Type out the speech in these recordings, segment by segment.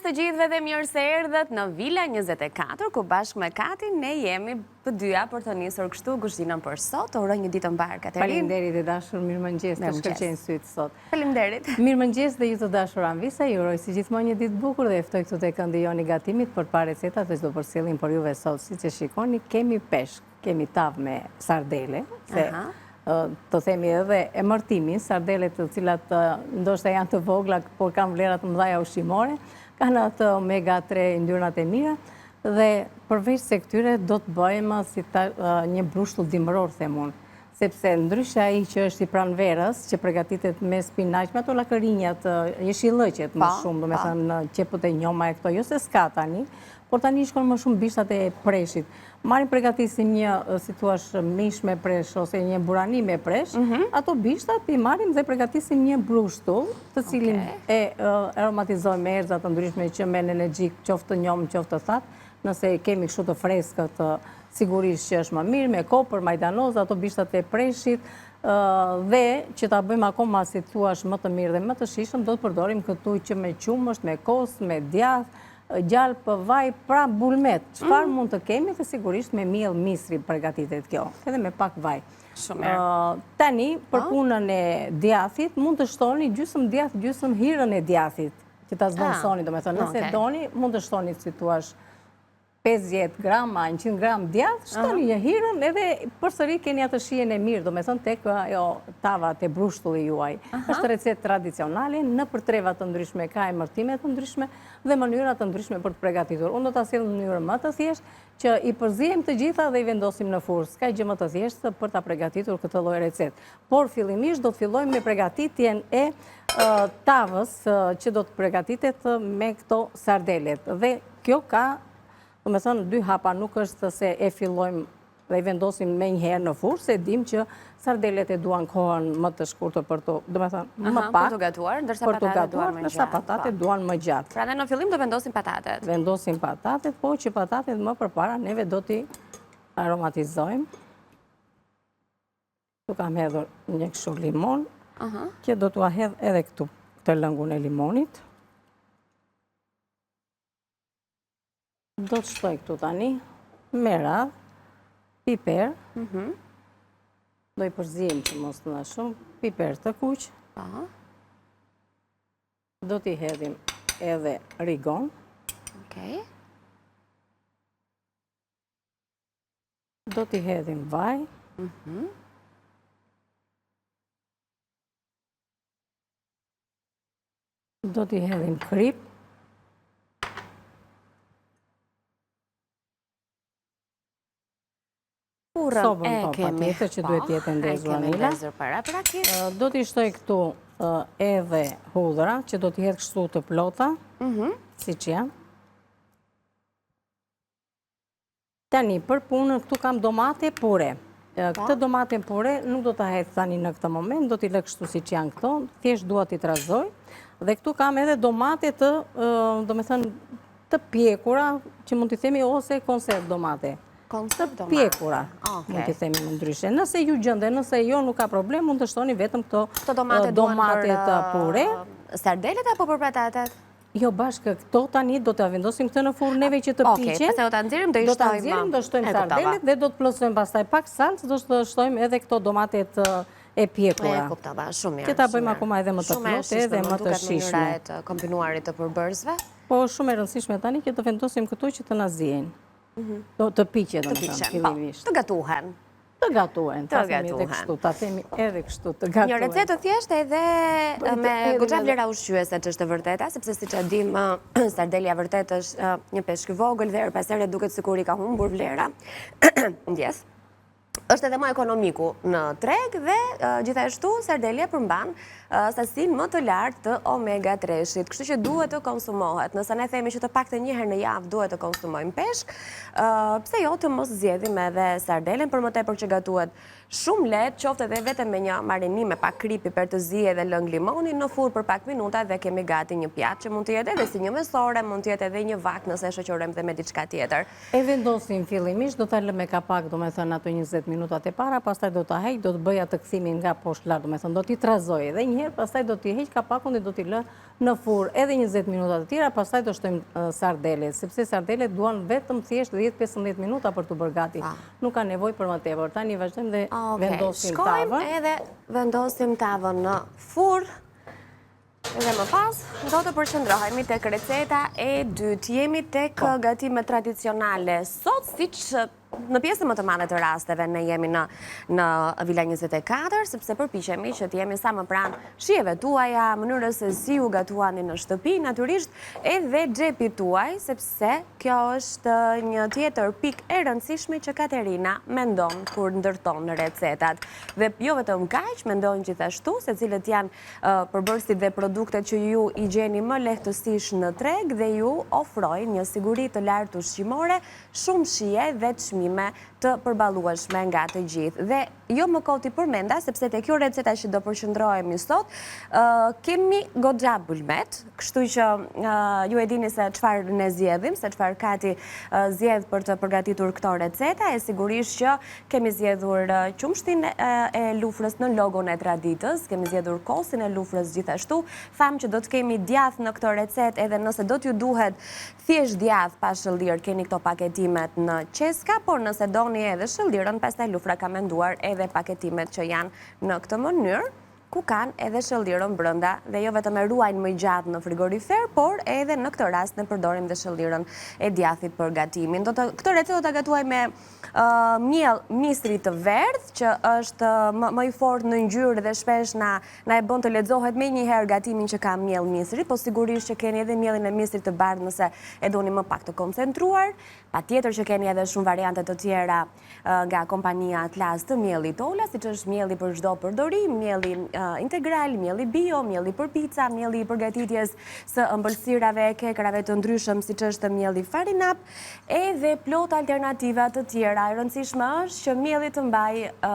Mirëmëngjes të gjithëve dhe mirë se erdhët në Vila 24, ku bashkë me Katin ne jemi të dyja për të nisur kështu kuzhinën për sot. Të uroj një ditë të mbarë, Katerin. Faleminderit e dashur, mirëmëngjes, të shkëlqejnë sytë sot. Faleminderit. Mirëmëngjes dhe ju të dashur Anvisa, ju uroj si gjithmonë një ditë të bukur dhe ju ftoj këtu te këndi jonë i gatimit për të parë recetat që do përcjellim për juve sot. Siç e shikoni, kemi peshk, kemi tavë me sardele, se të themi edhe emërtimin, sardelet të cilat ndoshta janë të vogla, por kanë vlera të mëdhaja ushqimore, kanë atë omega 3 yndyrnat e mira, dhe përveç se këtyre do të bëjmë si një brushtull dimëror, them unë, sepse ndryshe ai që është i pranverës, që pregatitet me spinaq, me ato lakërinjat, jeshillëqet më shumë, domethënë qepët e njoma e këto, jo se s'ka tani, por tani shkon më shumë bishtat e preshit. Marrim pregatisim një, si thuash, mish me presh ose një burani me presh, mhm. ato bishtat i marrim dhe pregatisim një brushtull, të cilin e aromatizojmë me erëza të ndryshme që me nenexhik, qoftë të njomë, qoftë të thatë, nëse e kemi kështu të freskët, sigurisht që është më mirë, me kopër, majdanoz, ato bishtat e preshit, dhe që ta bëjmë akoma, si thuash, më të mirë dhe më të shijshëm, do të përdorim këtu që me qumësht, me kos, me djathë, Gjalpë, vaj, pra bulmet, çfarë mm. mund të kemi dhe sigurisht me miell misri përgatitet kjo, edhe me pak vaj. Shumë mirë. Tani, për punën e djathit, mund të shtoni gjysëm djath, gjysëm hirën e djathit, që ta zvonësoni, ah, domethënë, nëse doni, mund të shtoni, si thuash, 50 gram, 100 gram djath, shtoni një hirën edhe përsëri keni atë shijen e mirë, domethënë tek ajo tava te brushulli juaj. Është recetë tradicionale, nëpër treva të ndryshme ka emërtime të ndryshme, dhe mënyra të ndryshme për të pregatitur. Unë do ta sjell në mënyrë më të thjeshtë, që i përziejmë të gjitha dhe i vendosim në furrë. S'ka gjë më të thjeshtë për ta pregatitur këtë lloj recetë. Por fillimisht do të fillojmë me pregatitjen e tavës që do të pregatitet me këto sardelet. Dhe kjo ka, domethënë, dy hapa nuk është se e fillojmë dhe i vendosim menjëherë në furrë, se dim që sardelet e duan kohën më të shkurtër për të, domethënë, më pak. Për të gatuar, ndërsa patatet duan më gjatë. Ndërsa patatet po. duan më gjatë. Pra ne në fillim do vendosim patatet. Vendosim patatet, po që patatet më përpara neve do t'i aromatizojmë. Këtu kam hedhur një kështu limon, që do t'ua hedh edhe këtu, këtë lëngun e limonit. Do të shtoj këtu tani, me radhë, piper, mhm. do i përziejmë që mos të na shumë, piper të kuq, do t'i hedhim edhe rigon, do t'i hedhim vaj, mhm. Do t'i hedhim kripë. Furrën Sobën, e po, kemi. Patjetër që duhet të jetë e ndezur Anila. E kemi ndezur paraprakisht. Do t'i shtoj këtu edhe hudhra, që do t'i hedh kështu të plota, mhm. siç janë. Tani, për punën, këtu kam domate pure. Po. Këtë domate pure nuk do ta hedh tani në këtë moment, do t'i lë kështu siç janë këto, thjesht dua t'i trazoj. Dhe këtu kam edhe domate të, domethënë, të pjekura, që mund t'i themi ose konservë domate. Konservë domate. Pjekura, mund t'i themi më ndryshe. Nëse ju gjenden, nëse jo nuk ka problem, mund të shtoni vetëm këto domate të pure. Sardelet apo për patatet? Jo, bashkë këto tani do të vendosim këtë në furrë neve që të piqen. Okej, pastaj do ta nxjerrim, do i shtojmë. Do ta nxjerrim, do shtojmë sardelet dhe do të plotësojmë pastaj pak salcë, do të shtojmë edhe këto domatet e pjekura. E kuptova, shumë mirë. Që ta bëjmë akoma edhe më të plotë edhe më të shijshme. Shumë e të kombinuarit të përbërësve. Po, shumë e rëndësishme tani që të vendosim këto që të na ziejnë. Mhm. Të piqen, domethënë, po, fillimisht. Të gatuhen. Të gatuhen, ta themi edhe kështu, ta themi edhe kështu, të gatuhen. Një recetë të thjeshtë edhe me goxha vlera ushqyese që është e vërteta, sepse siç e dimë, sardelja vërtet është një peshk i vogël dhe herë pas here duket sikur i ka humbur vlera. Ndjesë. Është edhe më ekonomiku në treg dhe gjithashtu sardelja përmban sasinë më të lartë të omega 3-shit, kështu që duhet të konsumohet. Nëse ne themi që të paktën një herë në javë duhet të konsumojmë peshk, pse jo të mos zgjedhim edhe sardelen, për më tepër që gatuhet shumë lehtë, qoftë edhe vetëm me një marinim me pak kripë, piper të zi edhe lëng limoni në furrë për pak minuta dhe kemi gati një pjatë që mund të jetë edhe si një mesore, mund të jetë edhe një vakt nëse e shoqërojmë dhe me diçka tjetër. E vendosim fillimisht, do ta lëmë me kapak, domethënë ato 20 minuta. minutat e para, pastaj do ta heq, do të bëj atë kthimin nga poshtë lart, domethënë do t'i trazoj edhe një herë, pastaj do t'i heq kapakun dhe do t'i lë në furrë edhe 20 minuta të tjera, pastaj do shtojmë sardelet, sepse sardelet duan vetëm thjesht 10-15 minuta për t'u bërë gati. Nuk ka nevojë për më tepër. Tani vazhdojmë dhe vendosim tavën. Shkojmë edhe vendosim tavën në furrë. Dhe më pas, do të përqendrohemi tek receta e dytë. Jemi tek po. gatimet tradicionale. Sot, siç në pjesën më të madhe të rasteve ne jemi në, në Vila 24, sepse përpiqemi që të jemi sa më pranë shijeve tuaja, mënyrës se si ju gatuani në shtëpi, natyrisht edhe xhepit tuaj, sepse kjo është një tjetër pikë e rëndësishme që Katerina mendon kur ndërton recetat. Dhe jo vetëm kaq, mendon gjithashtu se cilët janë përbërësit dhe produktet që ju i gjeni më lehtësisht në treg dhe ju ofrojnë një siguri të lartë ushqimore, shumë shije dhe çmime të përballueshme nga të gjithë. Dhe jo më kot i përmenda, sepse te kjo receta që do përqendrohemi sot, kemi goxha bulmet, kështu që ju e dini se çfarë ne zgjedhim, se çfarë Kati zgjedh për të përgatitur këto receta, e sigurisht që Kemi zgjedhur qumështin e lufrës në logon e traditës, kemi zgjedhur kosin e lufrës gjithashtu. Thamë që do të kemi djathë në këtë recetë edhe nëse do t'ju duhet thjesht djathë pa shëllirë, keni këto paketimet në qeska, por nëse doni edhe shëllirën, pastaj lufra ka menduar edhe paketimet që janë në këtë mënyrë. ku kanë edhe shëllirën brenda dhe jo vetëm e ruajnë më gjatë në frigorifer, por edhe në këtë rast ne përdorim dhe shëllirën e djathit për gatimin. Do të, këtë recetë do ta gatuaj me uh, miell misri të verdhë, që është më, më i fortë në ngjyrë dhe shpesh na, na e bën të lexohet menjëherë gatimin që ka miell misri, po sigurisht që keni edhe miellin e misrit të bardhë nëse e doni më pak të koncentruar. Patjetër që keni edhe shumë variante të tjera nga kompania Atlas të miellit Ola, siç është mielli për çdo përdorim, mielli integral, mielli bio, mielli për pica, mielli i përgatitjes së ëmbëlsirave e kekrave të ndryshëm, siç është mielli Farinap, edhe plot alternativa të tjera. E rëndësishme është që mielli të mbajë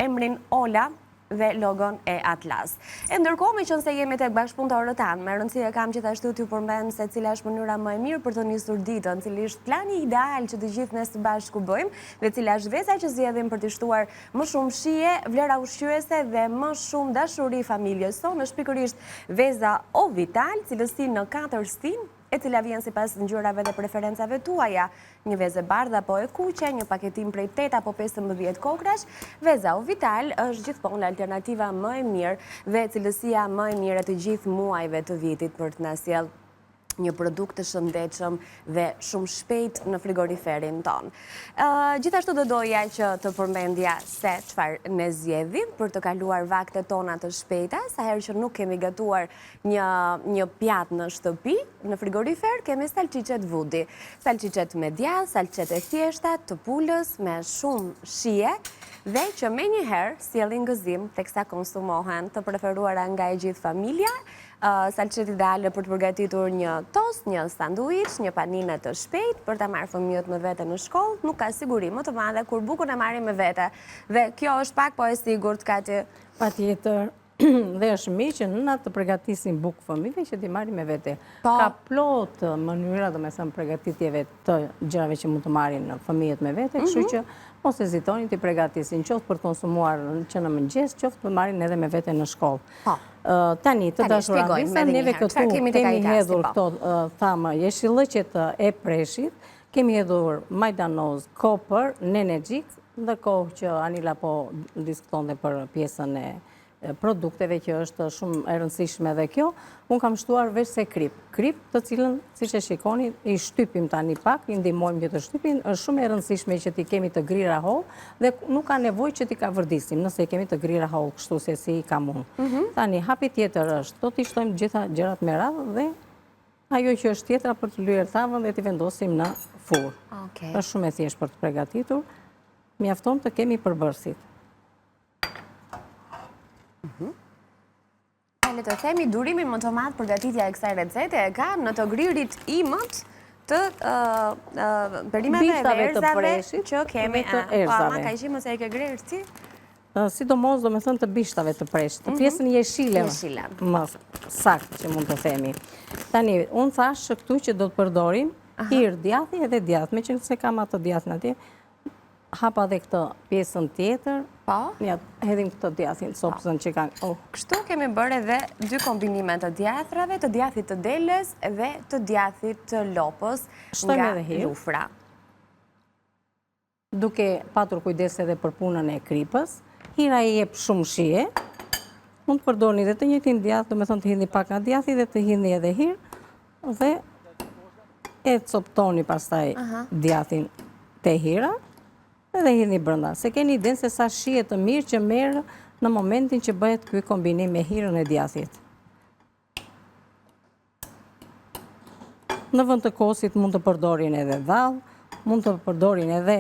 emrin Ola, dhe logon e Atlas. E ndërkohë, meqenëse jemi tek bashkëpunëtorët tanë, me rëndësi e kam gjithashtu t'ju përmend se cila është mënyra më e mirë për të nisur ditën, cili është plani ideal që të gjithë ne së bashku bëjmë dhe cila është veza që zgjedhim për t'i shtuar më shumë shije, vlera ushqyese dhe më shumë dashuri familjes sonë, është pikërisht veza O Vital, cilësi në katër stinë, e cila vjen sipas ngjyrave dhe preferencave tuaja, një vezë e bardhë apo e kuqe, një paketim prej 8 apo 15 kokrrash, veza O Vital është gjithmonë alternativa më e mirë dhe cilësia më e mirë e të gjithë muajve të vitit për të na sjellë një produkt të shëndetshëm dhe shumë shpejt në frigoriferin tonë. Gjithashtu do doja që të përmendja se çfarë ne zgjedhim për të kaluar vaktet tona të shpejta, sa herë që nuk kemi gatuar një, një pjatë në shtëpi, në frigorifer, kemi salçiçet Vudi. Salçiçet me djathë, salçiçet e thjeshta, të pulës, me shumë shije, dhe që menjëherë sjellin gëzim teksa konsumohen të preferuara nga e gjithë familja, salçiçet ideale për të përgatitur një tost, një sanduiç, një panine të shpejtë për ta marrë fëmijët me vete në shkollë, nuk ka siguri më të madhe kur bukën e marrim me vete. Dhe kjo është pak po e sigurt, Kati. Patjetër. Dhe është mirë që nënat të përgatisin bukë fëmijëve që t'i marrin me vete. Po. Ka plot mënyra, domethënë, përgatitjeve të gjërave që mund të marrin fëmijët me vete, kështu mhm. që mos hezitoni t'i përgatisin, qoftë për të konsumuar që në mëngjes, qoftë të marrin edhe me vete në shkollë. Po. Tani, të dashura Visa, neve këtu kemi hedhur po. këto thamë jeshillëqet e preshit, kemi hedhur majdanoz, kopër, nenexhik, ndërkohë që Anila po diskutonte për pjesën e produkteve që është shumë e rëndësishme dhe kjo, unë kam shtuar veç se kripë. Kripë të cilën, siç e shikoni, i shtypim tani pak, i ndihmojmë që të shtypim, është shumë e rëndësishme që t'i kemi të grira hollë dhe nuk ka nevojë që t'i kavërdisim, nëse i kemi të grira hollë, kështu se si i kam unë. Mhm. Tani, hapi tjetër është, do t'i shtojmë gjitha gjërat me radhë dhe ajo që është tjetra për të lyer tavën dhe t'i vendosim në furrë. Është shumë e thjeshtë për të pregatitur, mjafton të kemi përbërësit. Mhm. Le të themi durimin më të madh përgatitja e kësaj recete e ka në të gririt imët të perimeve dhe erëzave që kemi. Të po, erëzave. Po, ama ka qenë se e ke grirë ti? Sidomos, domethënë të bishtave të preshit, të mhm. pjesën jeshile, më saktë që mund të themi. Tani, unë thashë këtu që do të përdorim hirë djathi edhe djathë, meqenëse kam atë djathin atje. Hapa dhe këtë pjesën tjetër. Po. Ja, hedhim këtë djathin, copëzën që kanë. Oh. Kështu kemi bërë edhe dy kombinime të djathrave, të djathit të deles dhe të djathit të lopës nga lufra. Duke patur kujdes edhe për punën e kripës, hira i jep shumë shije, mund të përdorni dhe të njëjtin djath, domethënë të hidhni pak nga djathi dhe të hidhni edhe hirë, Dhe e coptoni pastaj djathin te hira dhe hidhni brenda. S'e keni idenë se sa shije të mirë që merr në momentin që bëhet ky kombinim me hirën e djathit. Në vend të kosit mund të përdorin edhe dhallë, mund të përdorin edhe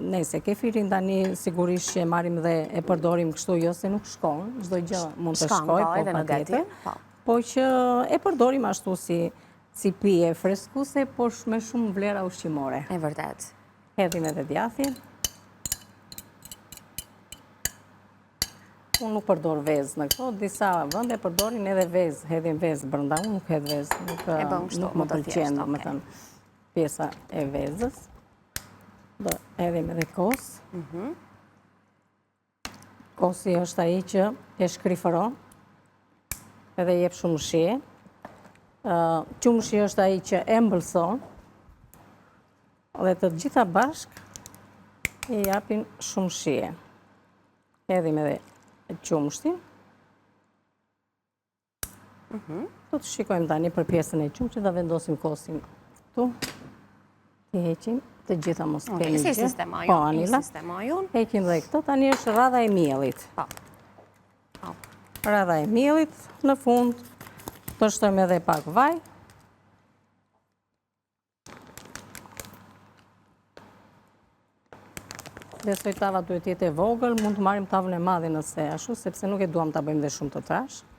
nëse kefirin tani sigurisht që e marrim dhe e përdorim kështu jo se nuk shkon, çdo gjë mund të shkojë, po, po patjetër. Po. Po që e përdorim ashtu si si pije freskuese, por me shumë vlera ushqimore. E vërtetë. Hedhim edhe djathin. Unë nuk përdor vezë në këto, disa vende përdorin edhe vezë, hedhin vezë brenda, unë nuk hedh vezë, nuk, nuk më pëlqen, domethënë, pjesa e vezës. Do hedhim edhe kos. Mhm. Kosi është ai që e shkrifëron edhe jep shumë shije. Qumshi është ai që e ëmbëlson dhe të gjitha bashkë i japin shumë shije. Hedhim edhe qumshtin. Mhm. Do të shikojmë tani për pjesën e qumshtit, ta vendosim kosin këtu. T'i heqim të gjitha mos të kemi gjë. Po, Anila. Heqim dhe këto, tani është radha e miellit. Po. po. Radha e miellit, në fund, të shtojmë edhe pak vaj. Besoj tava duhet të jetë e vogël, mund të marrim tavën e madhe nëse ashtu, sepse nuk e duam ta bëjmë dhe shumë të trashë.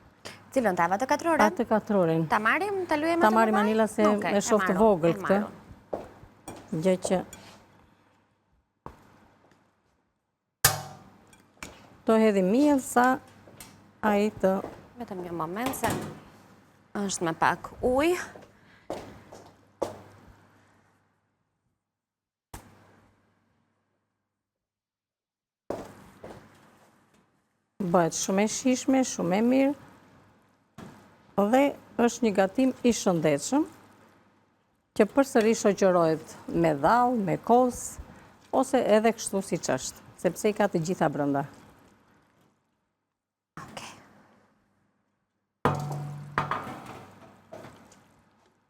Cilën tava të katroren? Atë katroren. Ta marrim, ta lyejmë atë Ta marrim Anila se e shoh të vogël këtë. Gjë që... Do hedhim miell sa ai të... Vetëm një moment se është me pak ujë. Bëhet shumë e shijshme, shumë e mirë dhe është një gatim i shëndetshëm që përsëri shoqërohet me dhallë, me kos ose edhe kështu siç është, sepse i ka të gjitha brenda. Okej.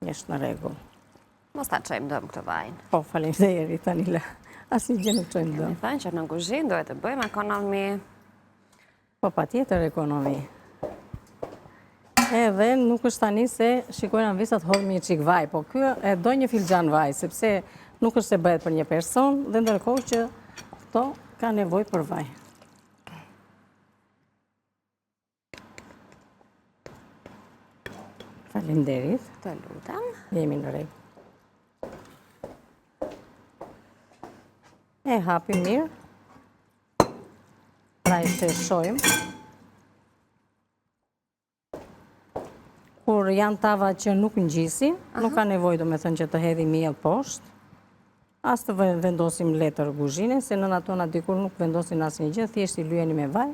Është në rregull. Mos ta çojmë dëm këtë vajin. Po, faleminderit Anila. Asnjë gjë nuk çojmë dëm. Kemi thënë që në kuzhinë duhet të bëjmë ekonomi. Po, patjetër ekonomi. Edhe nuk është tani se shikojnë Anvisat hodhëm një çikë vaj, po kjo e do një filxhan vaj, sepse nuk është se bëhet për një person, dhe ndërkohë që këto ka nevojë për vaj. Faleminderit. Të lutem. Jemi në rregull. E hapim mirë. Pra e sheshojmë. Kur janë tava që nuk ngjisin, nuk ka nevojë domethënë që të hedhim miell poshtë, as të vendosim letër kuzhine, se nënat tona dikur nuk vendosin asnjë gjë, thjesht i lyenin me vaj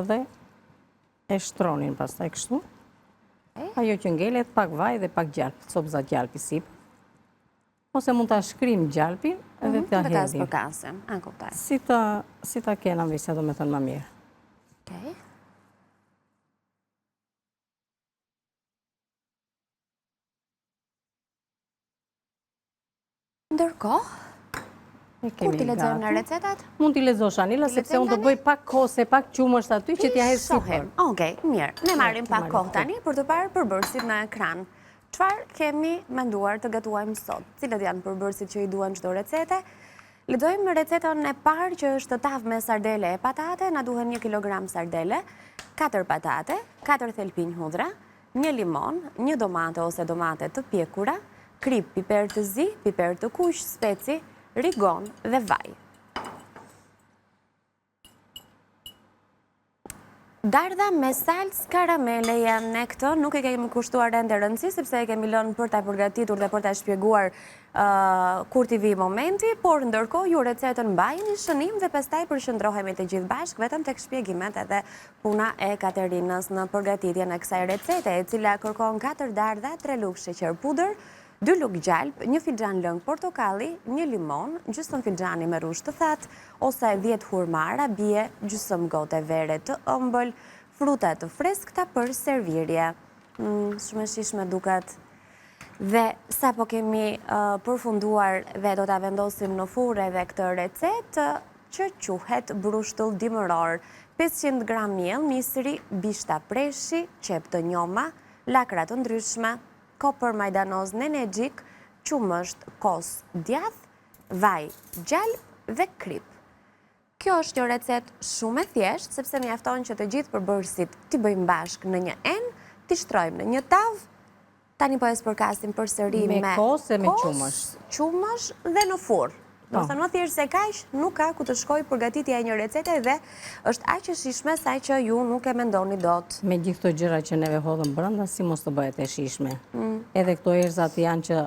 dhe e shtronin pastaj kështu. Ajo që ngelet pak vaj dhe pak gjalpë, copëza gjalpi sipër. Ose mund ta shkrijmë gjalpin edhe mhm, ta hedhim. Dhe ta spërkasim, a kuptoj. Si ta, si ta kena Anvisa, domethënë ma mirë. Okej. Ndërkohë, kur t'i lexojmë ne recetat? Mund t'i lexosh, Anila, sepse unë do bëj pak kos e pak qumësht aty që t'ia hedh sipër. Okej, mirë. Ne marrim pak kohë tani për të parë përbërësit në ekran. Çfarë kemi menduar të gatuajmë sot? Cilët janë përbërësit që i duhen çdo recete? Lexojmë recetën e parë që është tavë me sardele e patate, na duhen 1 kg sardele, 4 patate, 4 thelpinj hudhra, një limon, një domate ose domate të pjekura, kripë, piper të zi, piper të kuq, speci, rigon dhe vaj. Dardha me salcë karameleje, ne këtë nuk i kemi kushtuar ende rëndësi, sepse e kemi lënë për ta përgatitur dhe për ta shpjeguar kur t'i vijë momenti, por ndërkohë ju recetën mbajeni shënim dhe pastaj përqendrohemi të gjithë bashkë vetëm tek shpjegimet edhe puna e Katerinës në përgatitjen e kësaj recete, e cila kërkon 4 dardha, 3 lugë sheqer pudër, 2 lugë gjalpë, një filxhan lëng portokalli, një limon, gjysëm filxhani me rrush të thatë, ose 10 hurma arabie, gjysëm gote vere të ëmbël, fruta të freskëta për servirje. Mm, shumë e shijshme duket. Dhe sapo kemi përfunduar dhe do ta vendosim në furrë edhe këtë recetë që quhet brushtull dimëror. 500 gram miell misri, bishta preshi, qepë të njoma, lakra të ndryshme, kopër majdanoz nenexhik, qumësht, kos, djathë, vaj, gjalpë dhe kripë. Kjo është një recetë shumë e thjeshtë, sepse mjafton që të gjithë përbërësit t'i bëjmë bashkë në një enë, t'i shtrojmë në një tavë, tani po e spërkasim përsëri me kos e me qumësht. Qumësht dhe në furrë. Po. Domethënë më thjesht se kaq, nuk ka ku të shkojë përgatitja e një recete dhe është aq e shijshme sa që ju nuk e mendoni dot. Me gjithë këto gjëra që neve hodhëm brenda, si mos të bëhet e shijshme. Mm. Edhe këto erëzat janë që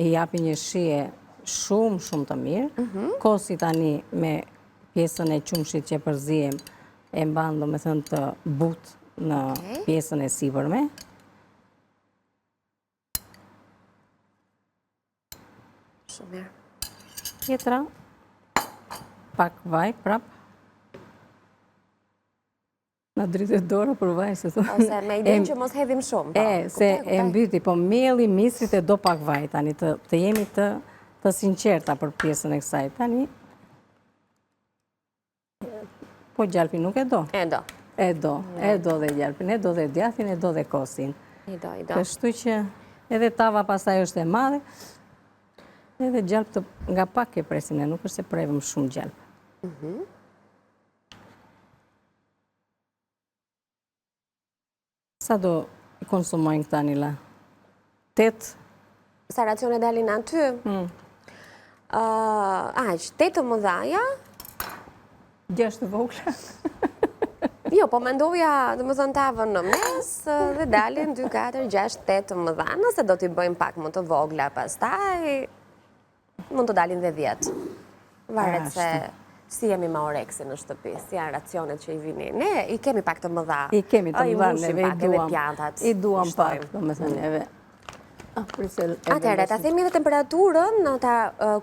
i japin një shije shumë, shumë të mirë. Mhm. Kosi tani me pjesën e qumështit që përziejmë, e mban domethënë të butë në pjesën e sipërme. Shumë mirë. Tjetra, pak vaj, prap. Na dridhet dora për vaj, se thonë. Ose me idenë që mos hedhim shumë. Po. E, se e mbyti, po mielli i misrit e do pak vaj, tani të, të jemi të, të sinqerta për pjesën e kësaj. Tani, Po gjalpin nuk e do. E do. E do, e do dhe gjalpin, e do dhe djathin, e do dhe kosin. I do, i do. Kështu që edhe tava pastaj është e madhe, edhe gjalp të nga pak e presim ne, nuk është se presim shumë gjalp. Mhm. Sa do konsumojnë këta Nila? 8? Sa racione dalin aty? Hmm. Aq, 8 të mëdhaja? 6 të vogla? Jo, po mendoja, domethënë tavën në mes dhe dalin 2, 4, 6, 8 të mëdha. Nëse do t'i bëjmë pak më të vogla pastaj, Mund të dalin dhe 10. Varet se si jemi me oreksin në shtëpi, si janë racionet që i vini. Ne i kemi pak të mëdha. I kemi të mëdha, neve i duam. Pjatat, I duam pak, domethënë, neve. Ah, Atëherë, ta themi edhe temperaturën, në ta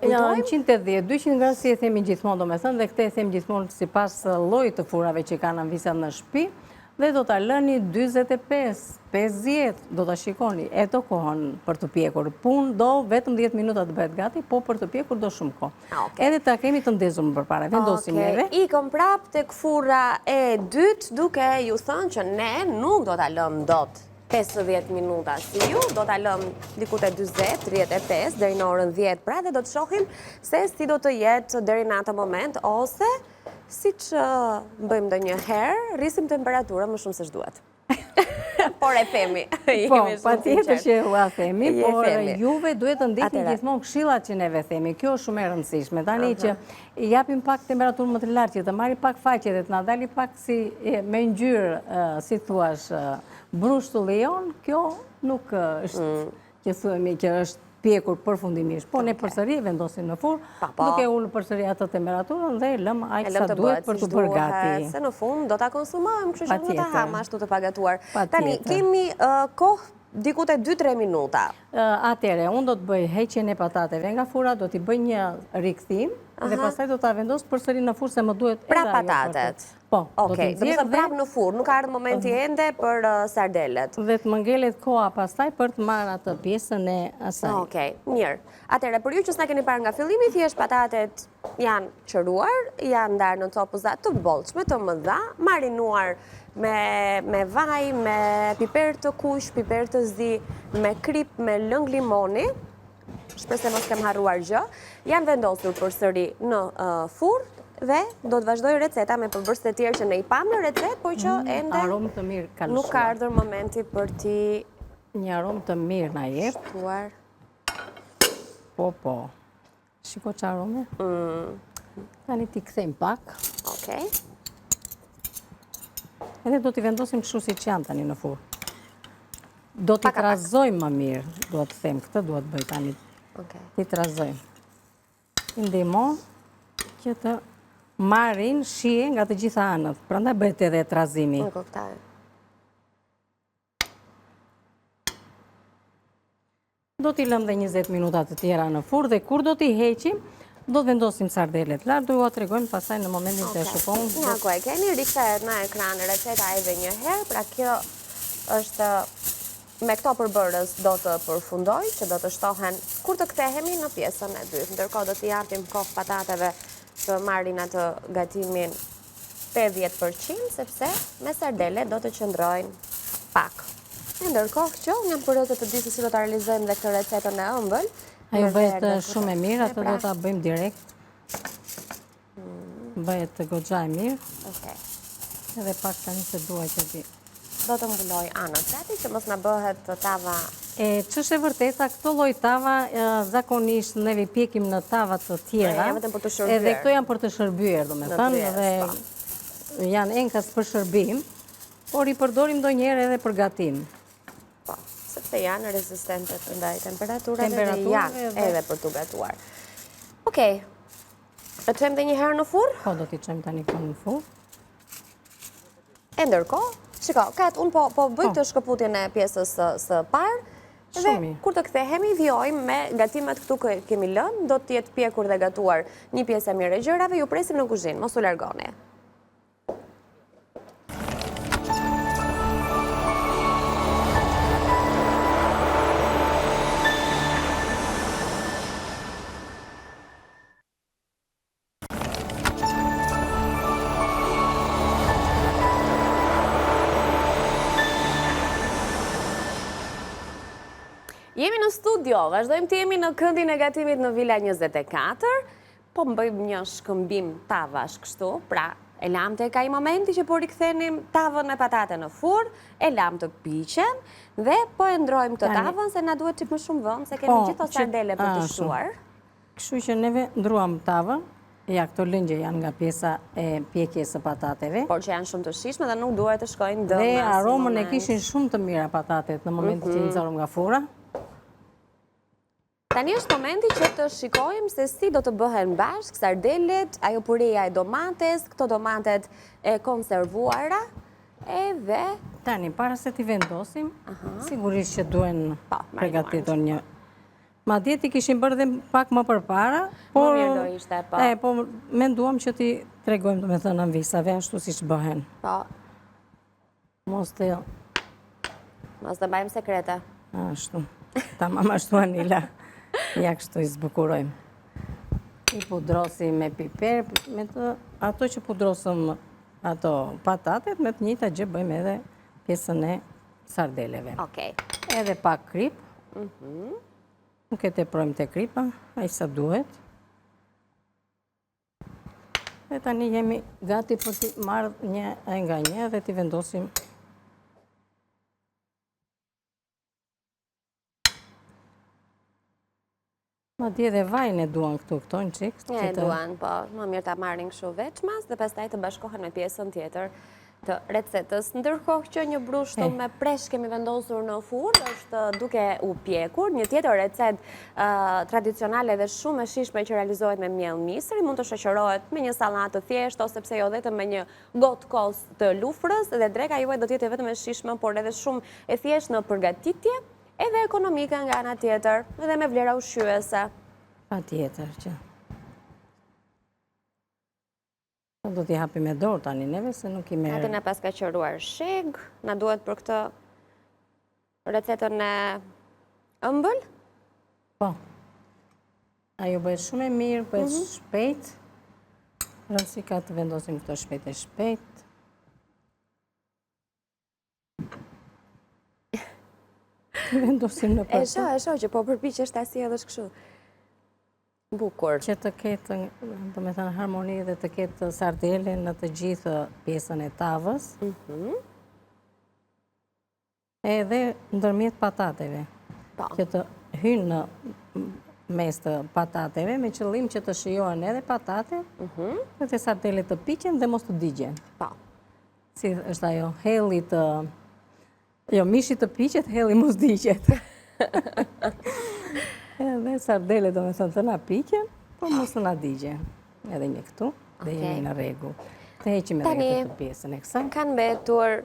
kujtojmë? 180, 200 gradë si e themi gjithmonë, domethënë, dhe këtë e themi gjithmonë sipas llojit të furrave që kanë amvisat në shtëpi, Dhe do ta lëni 45, 50, do ta shikoni, e do kohën për të pjekur. Punë do vetëm 10 minuta të bëhet gati, po për të pjekur do shumë kohë. Ah, Edhe ta kemi të ndezur më përpara, vendosim neve. Ikëm prapë tek furra e dytë, duke ju thënë që ne nuk do ta lëmë dot 50 minuta si ju, do ta lëmë diku te 40, 35, deri në orën 10 pra dhe do të shohim se si do të jetë deri në atë moment, ose Siç bëjmë ndonjëherë, rrisim temperaturën më shumë se ç'duhet. Por e themi. Po, patjetër që ua themi, por juve duhet të ndiqni gjithmonë këshillat që neve themi. Kjo është shumë e rëndësishme. Tani që i japim pak temperaturë më të lartë, që të marri pak faqe dhe të na dali pak si me ngjyrë, si thuash, brushtull jonë, kjo nuk është mm. që themi që është pjekur përfundimisht. Po ne përsëri e vendosim në furrë, po. duke ulur përsëri atë temperaturën dhe lëmë aq sa duhet për t'u bërë gati. Se në fund do ta konsumojmë, kështu që nuk ta hamë ashtu të pagatuar. Tani kemi kohë diku te 2-3 minuta. Atëherë, unë do të bëj heqjen e patateve nga furra, do t'i bëj një rikthim dhe pastaj do ta vendos përsëri në furrë se më duhet edhe ajo. Pra patatet. Po, do t'i nxjerr dhe... Prapë në furrë, nuk ka ardhë momenti ende për uh, sardelet. Dhe të më ngelet koha pastaj për të marrë atë pjesën e asaj. Okej, mirë. Atëherë, për ju që s'na keni parë nga fillimi, thjesht patatet janë qëruar, janë ndarë në copëza të bollshme, të mëdha, marinuar me, me vaj, me piper të kuq, piper të zi, me kripë, me lëng limoni, Shpresoj mos kem harruar gjë. Janë vendosur përsëri në furrë dhe do të vazhdojë receta me përbërës të tjerë që ne i pamë në recetë, por që mm, ende aromë të mirë ka nuk ka ardhur momenti për t'i një aromë të mirë na jep. Shtuar. Po, po. Shiko ça arome. Mm. Tani t'i kthejmë pak. Okej. Edhe do t'i vendosim kështu siç janë tani në furrë. Do t'i trazojmë më mirë, dua të them këtë, dua të bëj tani. T'i trazojmë. I ndihmon që të marrin shije nga të gjitha anët. Prandaj bëhet edhe trazimi. E kuptoj. Do t'i lëmë dhe 20 minuta të tjera në furrë dhe kur do t'i heqim, do të vendosim sardelet lart, do jua tregojmë pastaj në momentin që e shikojmë. Ja ku e keni, rikthehet në ekran receta edhe një herë, pra kjo është me këto përbërës do të përfundojë, që do të shtohen kur të kthehemi në pjesën e dytë. Ndërkohë do t'i japim kohë patateve të marrin atë gatimin 80%, sepse me sardele do të qëndrojnë pak. E ndërkohë që unë jam kurioze të di se si do ta realizojmë dhe këtë recetën e ëmbël. Ajo bëhet shumë e mirë, atë do pra. ta bëjmë direkt. Mm. Bëhet goxha e mirë. Okej. Edhe pak tani se dua që ti. Do të mbuloj anët gati që mos na bëhet tava E ç'është e vërteta, këto lloj tava zakonisht neve i pjekim në tava të tjera. Janë vetëm për të shërbyer. Edhe këto janë për të shërbyer, domethënë, dhe po. janë enkas për shërbim, por i përdorim ndonjëherë edhe për gatim. Po, sepse janë rezistente ndaj temperaturave dhe janë edhe për të gatuar. Okej, e çojmë dhe një herë në furrë? Po, do t'i çojmë tani këto në furrë. E ndërkohë, shiko, Kat, unë po, po bëj po. këtë shkëputjen e pjesës së, së parë, dhe kur të kthehemi, vijojmë me gatimet këtu që kemi lënë, do të jetë pjekur dhe gatuar një pjesë e mirë e gjërave, ju presim në kuzhinë, mos u largoni. Jemi në studio, vazhdojmë të jemi në këndin e gatimit në Vila 24, po bëjmë një shkëmbim tavash kështu, pra e lamë tek ai momenti që po rikthenim tavën me patate në furrë, e lamë të piqen dhe po e ndrojmë këtë tavën se na duhet çik më shumë vend, se kemi po, gjithë ato sardele për të shtuar. Kështu që neve ndruam tavën, ja këto lëngje janë nga pjesa e pjekjes së patateve. Por që janë shumë të shijshme dhe nuk duhet të shkojnë dëm Dhe aromën e kishin shumë të mira patatet në momentin që i mhm. nxorëm nga furra. Tani është momenti që të shikojmë se si do të bëhen bashkë sardelet, ajo pureja e domates, këto domatet e konservuara, edhe... Tani, para se t'i vendosim, sigurisht që duhen po, pregatitur një Madje t'i kishim bërë dhe pak më përpara, por... Më mirë do ishte, po. E, po, menduam që t'i tregojmë, domethënë, amvisave, ashtu siç bëhen. Po. Mos të... Mos të mbajmë sekrete. Ashtu. Tamam ashtu, Anila. Ja, kështu i zbukurojmë. I pudrosim me piper, me të, ato që pudrosëm ato patatet, me të njëjta gjë bëjmë edhe pjesën e sardeleve. Okej. Edhe pak kripë. Mhm. Nuk e teprojmë te kripa, aq sa duhet. Dhe tani jemi gati për t'i marrë një e nga një dhe t'i vendosim Madje dhe vajin e duan këtu, këto një çikë. E duan, po, më mirë ta marrin kështu veçmas dhe pastaj të bashkohen me pjesën tjetër të recetës. Ndërkohë që një brushtull me presh kemi vendosur në furrë, është duke u pjekur, një tjetër recetë tradicionale dhe shumë e shijshme që realizohet me miell misri, mund të shoqërohet me një sallatë të thjeshtë, ose pse jo vetëm me një gotë kos të lufrës, dhe dreka juaj do të jetë jo vetëm e shijshme, por edhe shumë e thjeshtë në përgatitje, Edhe ekonomike nga ana tjetër, edhe me vlera ushqyese. Patjetër që. Do t'i hapim me dorë tani neve, se nuk i merr. Atë na paska qëruar shegë, na duhet për këtë recetën e ëmbël? Po. Ajo bëhet shumë e mirë, bëhet mhm. shpejt. Rëndësi ka të vendosim këto shpejt e shpejt. Vendosim në përtë. E shoh, e shoh që po përpiqesh ta sjellësh kështu. Bukur. Që të ketë, domethënë, harmoni dhe të ketë sardele në të gjithë pjesën e tavës. Mhm. Edhe ndërmjet patateve. Po. Që të hynë në mes të patateve, me qëllim që të shijohen edhe patatet, mhm. dhe sardelet të piqen dhe mos të digjen. Po. Si është ajo, helli të... Jo, mishi të piqet, helli mos digjet. Edhe sardele, domethënë, të na piqen, por mos të na digjen. Edhe një këtu, dhe jemi në rregull. Të heqim edhe këtë pjesën e kësaj. Kanë mbetur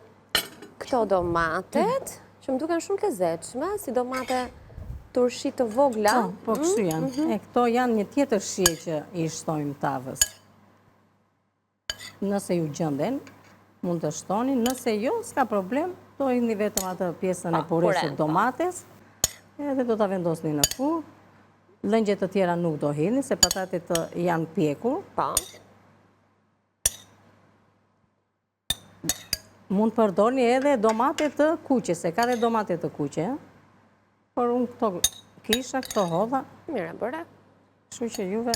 këto domatet, që më duken shumë të lezetshme, si domate turshi të vogla. Po, po kështu janë. Mhm. E këto janë një tjetër shije që i shtojmë tavës. Nëse ju gjenden, mund të shtoni, nëse jo, s'ka problem, do hidhni vetëm atë pjesën e puresë së po. domates, edhe do ta vendosni në furrë. Lëngje të tjera nuk do hidhni, se patatet janë pjekur. Po. Mund të përdorni edhe domate të kuqe, se ka dhe domate të kuqe, por unë këto kisha, këto hodha. Mirë, bëre. Kështu që juve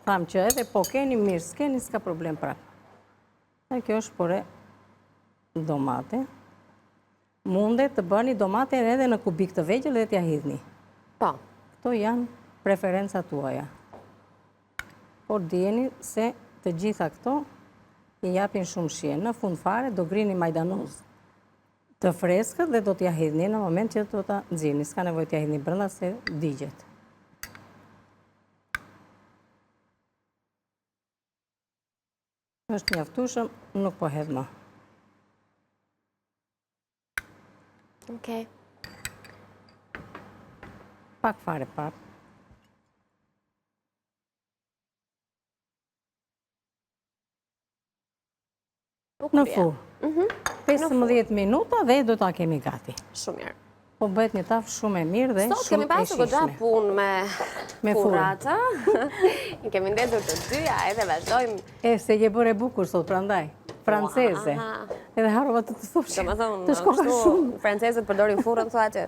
thamë që edhe po keni mirë, s'keni, s'ka problem prapë. E kjo është pure domate. Mundet të bëni domaten edhe në kubik të vegjël dhe t'ja hidhni. Po. Këto janë preferenca tuaja. Por dijeni se të gjitha këto i japin shumë shije. Në fund fare do grini majdanoz të freskët dhe do t'ja hidhni në moment që do ta nxirrni. S'ka nevojë t'ja hidhni brenda se digjet. Është mjaftueshëm, nuk po hedh më. Okej. Pak fare pak. Në furrë. 15 mhm. minuta dhe do ta kemi gati. Shumë mirë. Po bëhet një tavë shumë e mirë dhe shumë e shijshme. Sot kemi pasur goxha punë me, me furrat, I kemi ndezur të dyja edhe vazhdojmë. E, se je bërë e bukur sot, prandaj. Franceze. Edhe harrova të të thosh. Domethënë, të shkova shumë. Francezët përdorin furrën, thua që.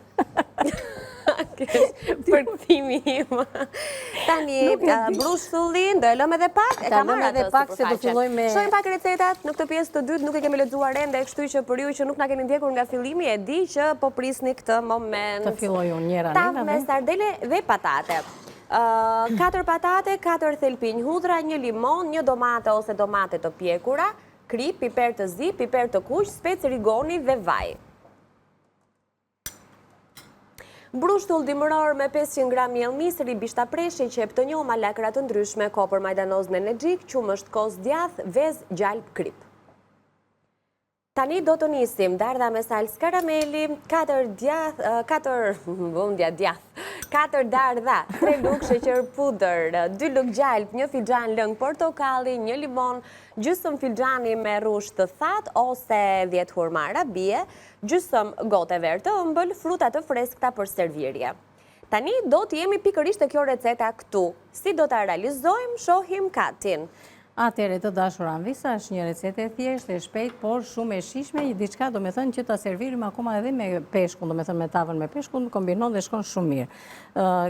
Përkthimi im. Tani, brushullin, do e lëmë edhe pak? E ka marrë edhe pak se do fillojmë me... Shohim pak recetat në këtë pjesë të dytë, nuk e kemi lexuar ende, kështu që për ju që nuk na keni ndjekur nga fillimi, e di që po prisni këtë moment. Të filloj unë njëra Tavë me sardele dhe patate. 4 patate, 4 thelpinj hudhra, një limon, një domate ose domate të pjekura, kripë, piper të zi, piper të kuq, spec rigoni dhe vaj. Brushtull dimëror me 500 gram miell misri, bishta preshi, qepë të njoma, lakra të ndryshme, kopër majdanoz nenexhik, qumësht kos djathë, vezë, gjalpë, kripë. Tani do të nisim dardha me salcë karameli, 4 djathë, 4, vëndja djathë, 4 dardha, 3 lugë sheqer pudër, 2 lugë gjalpë, një filxhan lëng portokalli, një limon, gjysëm filxhani me rrush të thatë ose 10 hurma arabie, Gjysëm gote verë të ëmbël, fruta të freskëta për servirje. Tani do të jemi pikërisht te kjo receta këtu. Si do ta realizojmë, shohim Katin. Atëherë të dashur Anvisa, është një recetë e thjeshtë, e shpejtë, por shumë e shijshme, një diçka domethënë që ta servirim akoma edhe me peshkun, domethënë me tavën me peshkun, kombinon dhe shkon shumë mirë.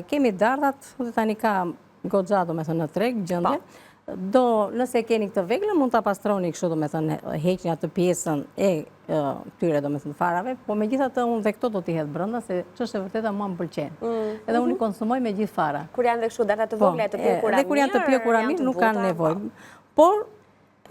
Kemi dardhat dhe tani ka goxha domethënë në treg, gjenden. Po. Do, nëse keni këtë veglën, mund ta pastroni kështu domethënë, heqni atë pjesën e këtyre domethënë farave, po megjithatë unë dhe këto do t'i hedh brenda, se ç'është e vërteta mua më pëlqen. Mm. Edhe unë i mhm. konsumoj me gjithë fara. Kur janë dhe kështu dardha të po, vogla të pjekura mirë, dhe kur janë të pjekura mirë, nuk kanë nevojë. Po. Por,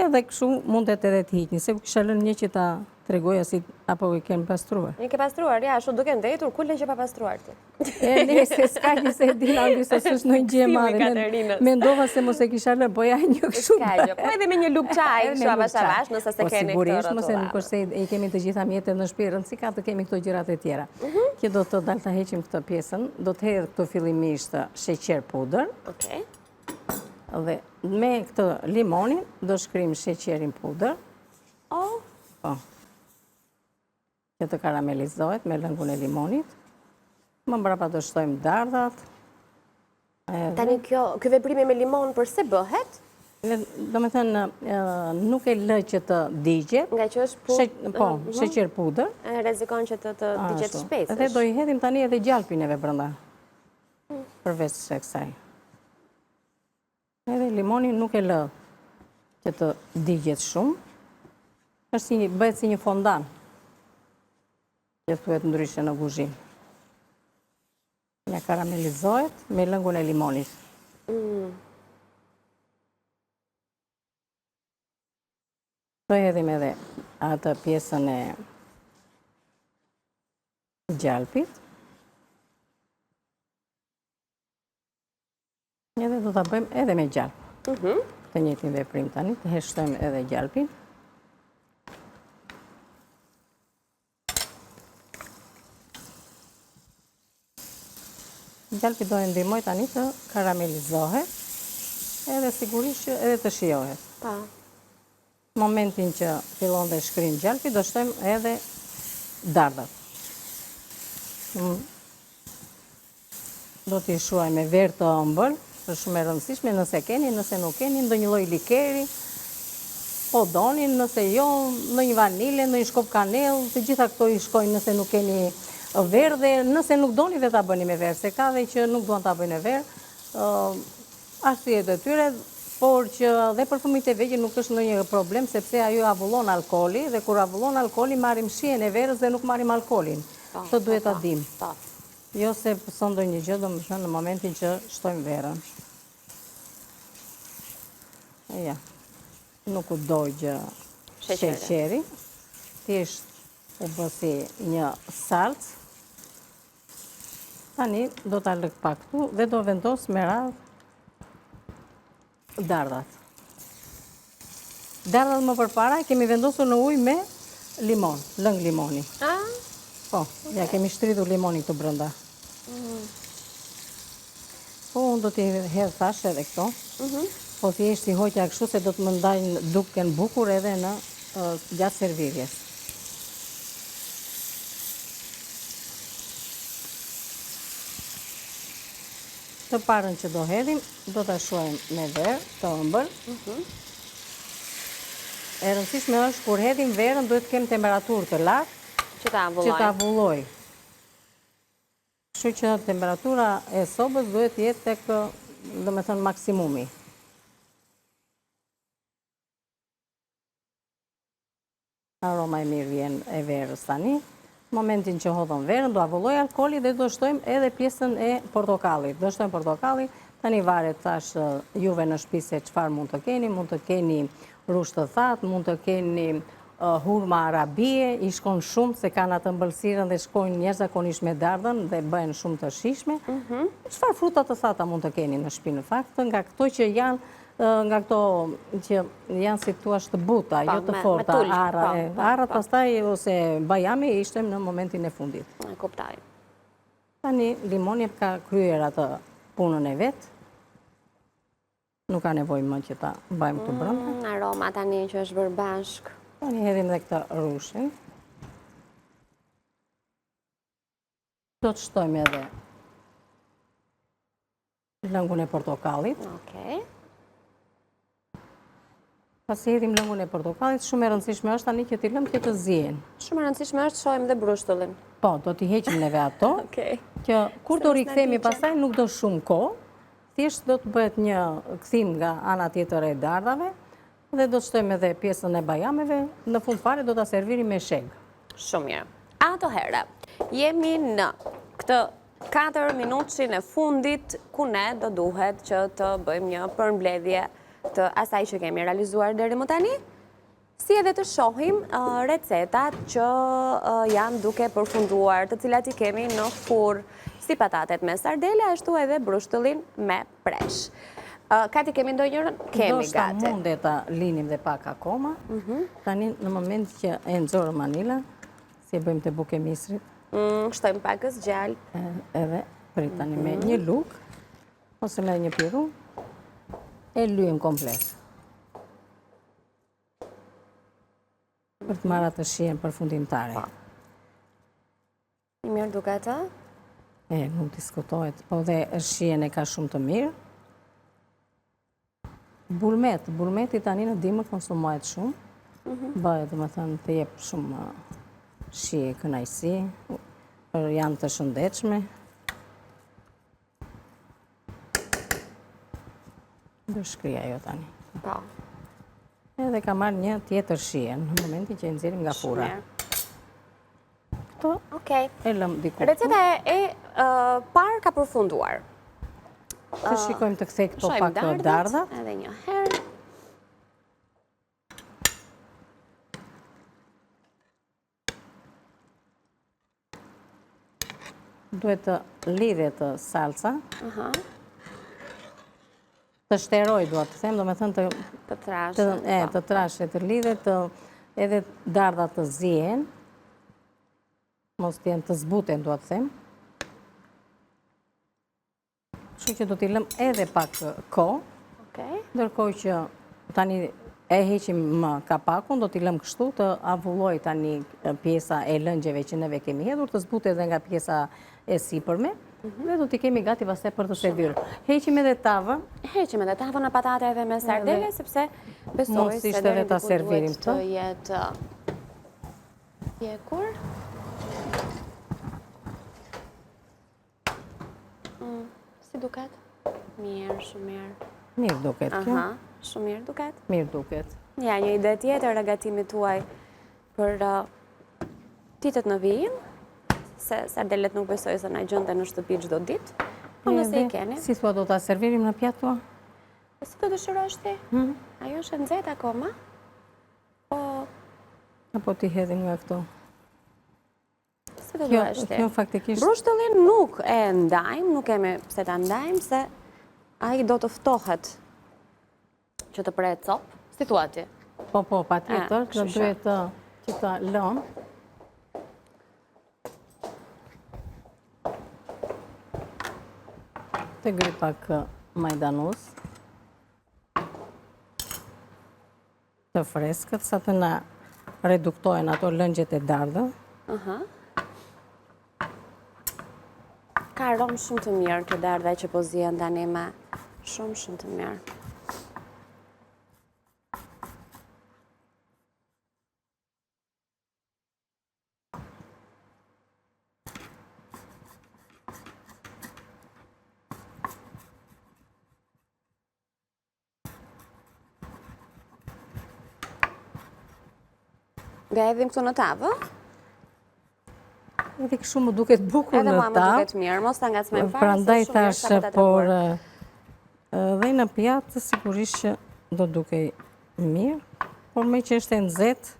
Edhe kështu mundet edhe t'i hiqni, se kisha lënë një që ta tregoja si apo e kemi pastruar. E ke pastruar, ja, ashtu duke ndejtur, ku le që pa pastruar ti? E, ne, se s'ka që se e din, Anvi, se s'është ndonjë gjë e madhe. Mendova se mos e kisha lënë, po ja një kështu. S'ka gjë, po edhe me një lugë çaj, kështu avash avash, nëse s'e po, keni këtë rrotullave. Po, sigurisht, mos e nuk është se i kemi të gjitha mjetet në shtëpi, rëndësi ka të kemi këto gjërat e tjera. Mhm. Që do të dalë ta heqim këtë pjesën, do të hedh këtu fillimisht sheqer pudër. Okej. Dhe me këtë limonin do shkrijmë sheqerin pudër. O? Po. Që të karamelizohet me lëngun e limonit. Më mbrapa do shtojmë dardhat. Tani kjo, ky veprimi me limon përse bëhet? Domethënë, nuk e lë që të digjet. Nga që është pudër? Po, mhm. sheqer pudër. E rrezikon që të të digjet shpejt. Dhe do i hedhim tani edhe gjalpin neve brenda. Përveç se kësaj. Edhe limoni nuk e lë që të digjet shumë. Është si një, bëhet si një fondan. Që thuhet ndryshe në kuzhinë. Ja karamelizohet me lëngun e limonit. Mm. Do hedhim edhe atë pjesën e gjalpit. Edhe do ta bëjmë edhe me gjalp. Mhm. Të njëjtin veprim tani, të shtojmë edhe gjalpin. Gjalpi do e ndihmojë tani të karamelizohet, edhe sigurisht që edhe të shijohet. Pa. Po. Momentin që fillon dhe shkrin gjalpi, do shtojmë edhe dardhat. Mm. Do t'i shuajmë me verë të ëmbël, është shumë e rëndësishme nëse keni, nëse nuk keni, ndonjë lloj likeri, po doni, nëse jo, ndonjë vanile, ndonjë shkop kanellë, të gjitha këto i shkojnë nëse nuk keni verë dhe nëse nuk doni dhe ta bëni me verë, se ka dhe që nuk duan ta bëjnë me verë, arsyet e tyre, por që dhe për fëmijët e vegjël nuk është ndonjë problem sepse ajo avullon alkooli dhe kur avullon alkooli marrim shijen e verës dhe nuk marrim alkoolin. Po, Këtë duhet ta po, dimë. Po. Jo se pëson ndonjë gjë, domethënë në momentin që shtojmë verën. E ja, nuk u dogj sheqeri. Thjesht u bë si një salcë. Tani do ta lë pak këtu dhe do vendos me radhë Dardhat. Dardhat më përpara kemi vendosur në ujë me limon, lëng limoni. Ah? Po, ja kemi shtrydhur limonin këtu brenda. Mm. Po, unë do t'i hedh tash edhe këto. Mhm. Po, thjesht i hoqa kështu se do të më ndajnë duken bukur edhe në gjatë servirjes. Të parën që do hedhim, do ta shuajmë me verë të ëmbël. Mhm. E rëndësishme është kur hedhim verën duhet të kemi temperaturë të lartë që ta avullojë. Që ta avullojë. Kështu që temperatura e sobës duhet të jetë tek, domethënë maksimumi. Aroma e mirë vjen e verës tani. Momentin që hodhëm verën, do avullojë alkooli dhe do shtojmë edhe pjesën e portokallit. Do shtojmë portokalli, tani varet thashë juve në shpi se çfarë mund të keni, mund të keni rrush të thatë, mund të keni hurma arabie, i shkon shumë se kanë atë ëmbëlsirën dhe shkojnë jashtëzakonisht me dardhën dhe bëhen shumë të shijshme. Mhm. Çfarë fruta të thata mund të keni në shpi në fakt, nga këto që janë nga këto që janë si thua të buta, jo të forta, arra, arrat pastaj ose bajame i shtojmë në momentin e fundit. E kuptoj. Tani limoni ka kryer atë punën e vet. Nuk ka nevojë më që ta mbajmë këtu brenda. Mm, aroma tani që është bërë bashkë. Tani hedhim dhe këtë rrushin. Do të shtojmë edhe lëngun e portokallit. Okej. Pasi hedhim lëngun e portokallit, shumë e rëndësishme është tani që t'i lëmë që të zihen. Shumë e rëndësishme është të shohim dhe brushtëllin. Po, do t'i heqim neve ato. Okej. Që kur do rikthehemi pastaj nuk do shumë kohë, thjesht do të bëhet një kthim nga ana tjetër e dardhave dhe do të shtojmë edhe pjesën e bajameve, në fund fare do ta servirim me shegë. Shumë mirë. Atëherë, jemi në këtë 4 minutshin e fundit ku ne do duhet që të bëjmë një përmbledhje të asaj që kemi realizuar deri më tani, si edhe të shohim recetat që janë duke përfunduar, të cilat i kemi në furrë, si patatet me sardele, ashtu edhe brushtëllin me presh. Gati kemi ndonjërën? Kemi gati. Ndoshta mundet ta linim dhe pak akoma. Mhm. Tani në moment që e nxorëm Anila, si e bëjmë te buka e misrit. Mm, shtojmë pakëz gjalpë. Edhe prit tani me mhm. një lugë, ose me një pirun, e lyejmë komplet. Për të marrë atë shijen përfundimtare. Po. Mirë duket, ë? E, nuk diskutohet, po dhe shijen e ka shumë të mirë. Bulmet, bulmeti tani në dimër konsumohet shumë. Mhm. Bëhet, domethënë, të jep shumë shije kënaqësi, janë të shëndetshme. Do shkrijë ajo tani. Po. Edhe ka marrë një tjetër shije në momentin që e nxjerrim nga furra. Këto Okej. e lëmë diku. Receta e parë ka përfunduar. Të shikojmë të kthej këto pak dardhat. Edhe një herë. Duhet të lidhet salca. Të shterojë, dua të them, domethënë të... Të trashet. E, po. të trashet, të lidhet, edhe dardhat të zihen. Mos të jenë të zbuten, dua të them. Kështu që do t'i lëmë edhe pak kohë. Ndërkohë që tani e heqim më kapakun, do t'i lëmë kështu të avullojë tani pjesa e lëngjeve që neve kemi hedhur, të zbutet edhe nga pjesa e sipërme, mhm. dhe do t'i kemi gati pastaj për të servirur. Heqim edhe tavën. Heqim edhe tavën e patateve me sardele, sepse besoj se deri diku duhet të jetë pjekur. Mm, si duket? Mirë, shumë mirë. Mirë duket kjo. Aha, shumë mirë duket. Mirë duket. Ja, një ide tjetër e gatimit tuaj për uh, ditët në vijim, se sardelet nuk besoj se na gjenden në shtëpi çdo ditë, po nëse i keni. Si thua do ta servirim në pjatë thua? Si të dëshirosh ti? Hmm? Ajo është e nxehtë akoma? Po... Apo t'i hedhim nga këto? Si të duash ti? Kjo faktikisht... Brushtëllin nuk e ndajmë, nuk kemi pse ta ndajmë, se ai do të ftohet që të prehet copë, si thua ti? Po, po, patjetër, do duhet të që të lëmë. Të gërë pak majdanoz. Të freskët, sa të na reduktohen ato lëngjet e dardhës. Aha. Ka aromë shumë të mirë kjo dardha që po zien tani me shumë shumë të mirë. Dhe hedhim këtu në tavë? Edhe kështu më duket bukur në tavë. Edhe mua më duket mirë, mos ta ngacmojmë fare. Prandaj thashë, por dhe në pjatë sigurisht që do dukej mirë, por meqë është e nxehtë,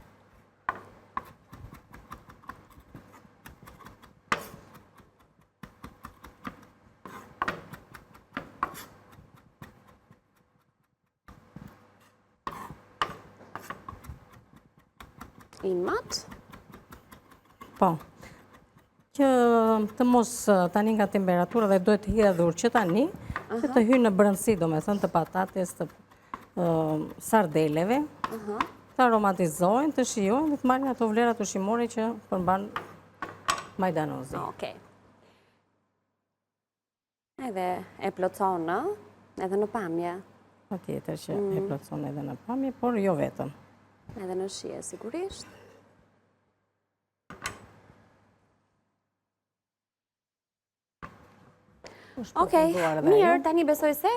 I mat? Po. Që të mos tani nga temperatura dhe duhet hedhur që tani, që të hyjë në brendësi, domethënë të patates, të sardeleve, të aromatizohen, të shijohen dhe të marrin ato vlerat ushqimore që përmban majdanozi. Okej. Edhe e plotëson, ë? Edhe në pamje. Patjetër që e mm. plotëson edhe në pamje, por jo vetëm. Edhe në shije, sigurisht. Okej, mirë, tani besoj se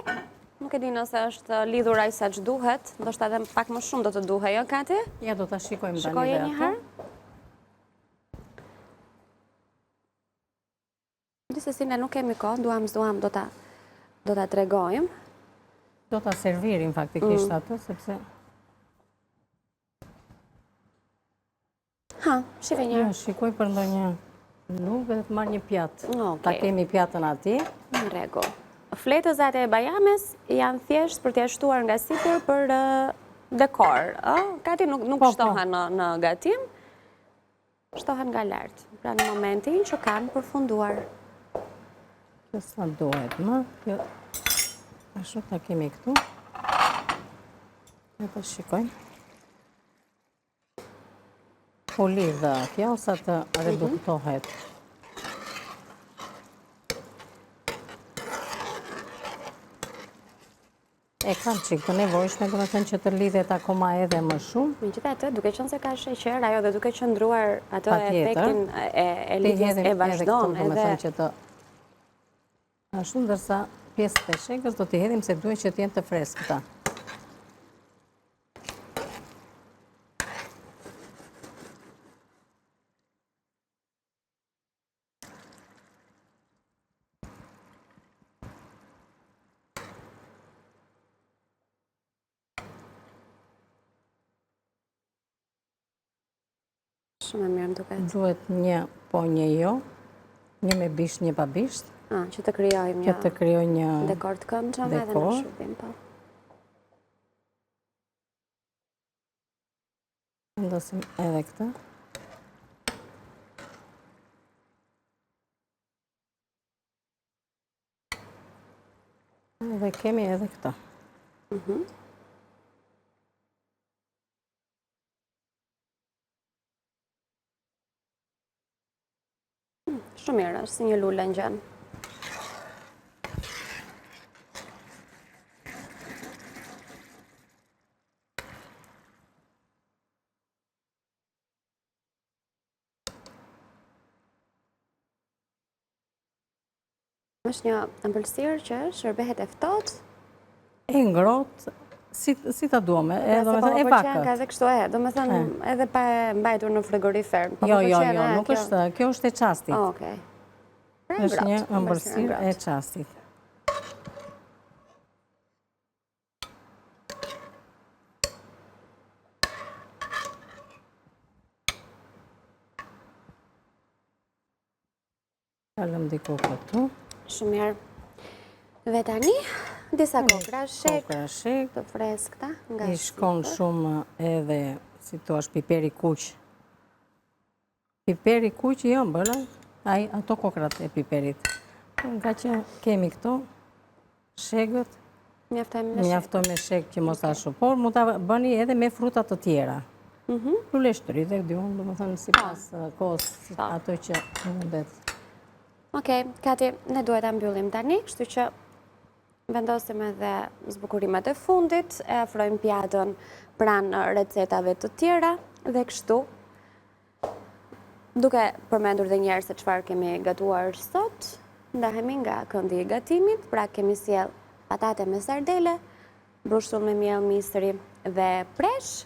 nuk e di nëse është lidhur aq sa ç'duhet, ndoshta edhe pak më shumë do të duhej, jo Kati? Ja do ta shikojmë tani. Shikoje një herë. Gjithsesi ne nuk kemi kohë, duam s'duam do ta do ta tregojmë. Do ta servirim faktikisht mm. atë sepse Ha, shife një. Jo, shikoj për ndonjë lugë dhe të marr një pjatë. Ta kemi pjatën atje. Në rregull. Fletëzat e bajames janë thjesht për t'ia shtuar nga sipër për dekor. Kati nuk, nuk po, po. shtohen në, në gatim, shtohen nga lart. Pra në momentin që kanë përfunduar. Kjo s'na duhet më. Kjo... Ashtu ta kemi këtu. Ne të shikojmë. U lidh kjo sa të mhm. reduktohet. E kam çikë të nevojshme, domethënë që të lidhet akoma edhe më shumë. Megjithatë, duke qenë se ka sheqer, ajo dhe duke qëndruar atë efektin e lidhjes e vazhdon edhe. Domethënë që të... Ashtu ndërsa pjesët e shegës do t'i hedhim se duhet që të jenë të freskëta. Shumë e mirë më duket. Duhet një, po një jo. Një me bisht, një pa bisht. Ah, që të krijojmë një... Që të krijojmë një... Dekor të këndshëm edhe në shërbim, po. Vendosim edhe këtë. Dhe kemi edhe këtë. Mhm. Shumë mirë, është si një lule ngjan. Është një ëmbëlsirë që shërbehet e ftohtë. E ngrohtë, si, si ta duam, e, do me thënë, e vakët. Edhe kështu e, do me thënë, edhe pa e mbajtur në frigorifer. Po jo, jo, jo, nuk është, kjo është e çastit. Oh, Okej. Pra është një ëmbëlsirë e çastit. Ta lëmë diku këtu. Shumë mirë. Dhe tani, disa kokrra shegë. Kokrra shegë. Të freskëta. Nga I shkon shumë edhe, si thua, piperi kuq. Piperi kuq i ëmbël, ai, ato kokrrat e piperit. Nga që kemi këto, shegët. Mjaftojmë me shegë që mos ashtu. Por mund ta bëni edhe me fruta të tjera. Mhm. Luleshtrydhe, di unë, domethënë, sipas kohës, ato që mundet. Okej, Kati, ne duhet ta mbyllim tani, kështu që vendosim edhe zbukurimet e fundit, e afrojmë pjatën pranë recetave të tjera, dhe kështu, duke përmendur dhe njëherë se çfarë kemi gatuar sot, ndahemi nga këndi i gatimit, pra kemi sjellë patate me sardele, brushull me miell misri dhe presh,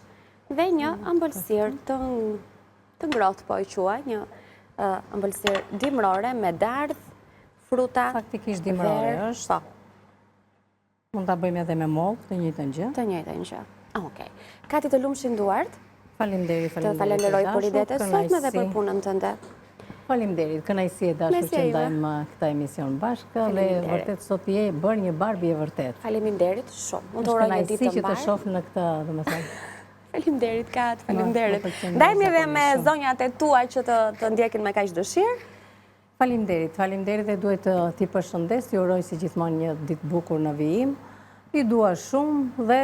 dhe një mm, ëmbëlsirë të, të ngrohtë, po e quaj, një ëmbëlsirë dimrore me dardhë, fruta, Faktikisht dimrore është. Po. Mund ta bëjmë edhe me mollë, të njëjtën gjë. Të njëjtën gjë. Okej. Kati të lumshin duart. Faleminderit, faleminderit. Të falenderoj për idetë e sotme dhe për punën tënde. Faleminderit, kënaqësi e dashur që ndajmë uh, këtë emision bashkë dhe vërtet sot je bërë një Barbie e vërtetë. Faleminderit shumë. Unë të uroj një ditë të mbarë. Kënaqësi që të shoh në këtë, domethënë. Faleminderit, Kat, faleminderit. Ndajemi edhe me zonjat e tua që të të ndjekin me kaq dëshirë. Faleminderit, faleminderit dhe duhet t'i përshëndes, ju uroj si gjithmonë një ditë të bukur në vijim. Ju dua shumë dhe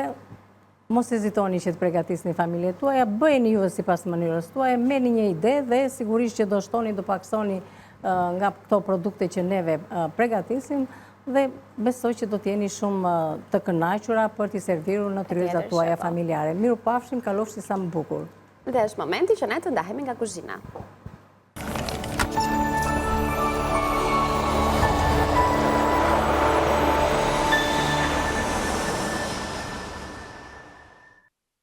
mos hezitoni që të pregatisni familjet tuaja, bëjeni juve sipas mënyrës tuaja, merrni një ide dhe sigurisht që do shtoni, do paksoni nga këto produkte që neve pregatisim dhe besoj që do t'jeni shumë të kënaqura për t'i servirur në tryezat tuaja po. familjare. Mirupafshim, kalofshi sa më bukur. Dhe është momenti që ne të ndahemi nga kuzhina.